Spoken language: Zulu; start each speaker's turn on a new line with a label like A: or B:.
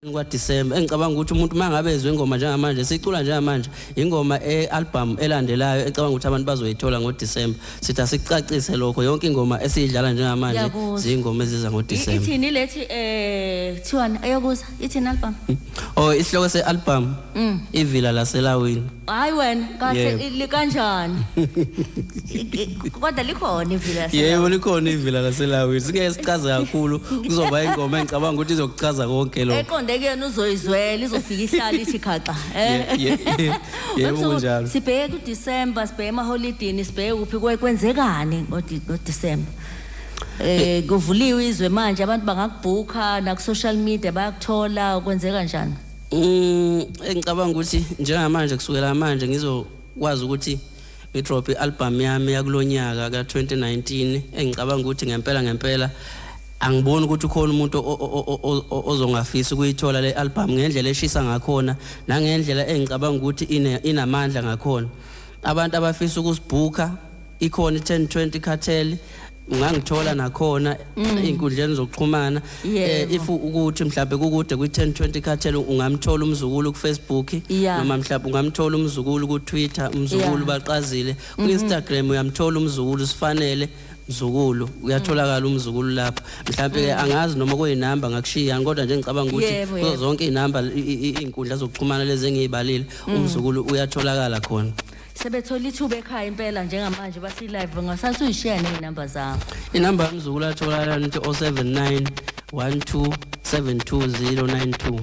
A: KwaDisemba engicabanga ukuthi umuntu mangabe ezwe ingoma njengamanje sicula njengamanje ingoma e-album elandelayo ecabanga ukuthi abantu bazoyithola ngoDisemba, sithi asikucacise lokho. Yonke ingoma esiyidlala njengamanje
B: Ngiyakuzwa.
A: zingoma eziza ngoDisemba.
B: Ithini lethi thiwani eyokuza, ithini album?
A: Oh, isihloko se-album, Ivila Laselawini.
B: Hayi wena, kahle.
A: Yebo.
B: Likanjani? Kodwa likhona ivila?
A: Yebo, likhona Ivila Laselawini. Singeke sichaze kakhulu, kuzoba ingoma engicabanga ukuthi izokuchaza konke lokho.
B: Eqonde kuyena uzoyizwela, izofika ihlala ithi khaxa.
A: Yebo,
B: Msuku,
A: kunjalo.
B: Sibheke kuDecember, sibheke emaholidini, sibheke kuphi, kwenzekani ngoDecember? Kuvuliwe izwe manje, abantu bangakubhuka na ku social media bayakuthola, kwenzeka kanjani?
A: Engicabanga ukuthi njengamanje, kusukela manje ngizokwazi ukuthi ngidrop i-album yami yakulonyaka ka2019, engicabanga ukuthi ngempela ngempela angiboni ukuthi ukhona umuntu ozongafisa ukuyithola le album ngendlela eshisa ngakhona nangendlela engicabanga ukuthi inamandla ngakhona. Abantu abafisa ukusibhuka, ikhona i-1020 Cartel, ungangithola nakhona ey'nkundleni zokuxhumana. If ukuthi mhlawumbe kukude kwi-1020 Cartel, ungamthola umzukulu ku-Facebook noma mhlawumbe ungamthola umzukulu ku-Twitter, umzukulu baqazile ku-Instagram, uyamthola umzukulu sifanele mzukulu, uyatholakala umzukulu lapho. Mhlawumbe ke angazi noma kuyinamba ngakushiya, kodwa nje ngicabanga ukuthi kuzo zonke iy'namba, iy'nkundla zokuxhumana lezi engiyibalile, umzukulu uyatholakala khona.
B: Sebethola ithuba ekhaya impela njengamanje basi live, ngasathi uyishiya nezinamba zakho.
A: Inamba yomzukulu atholakala nithi 079 12 72092.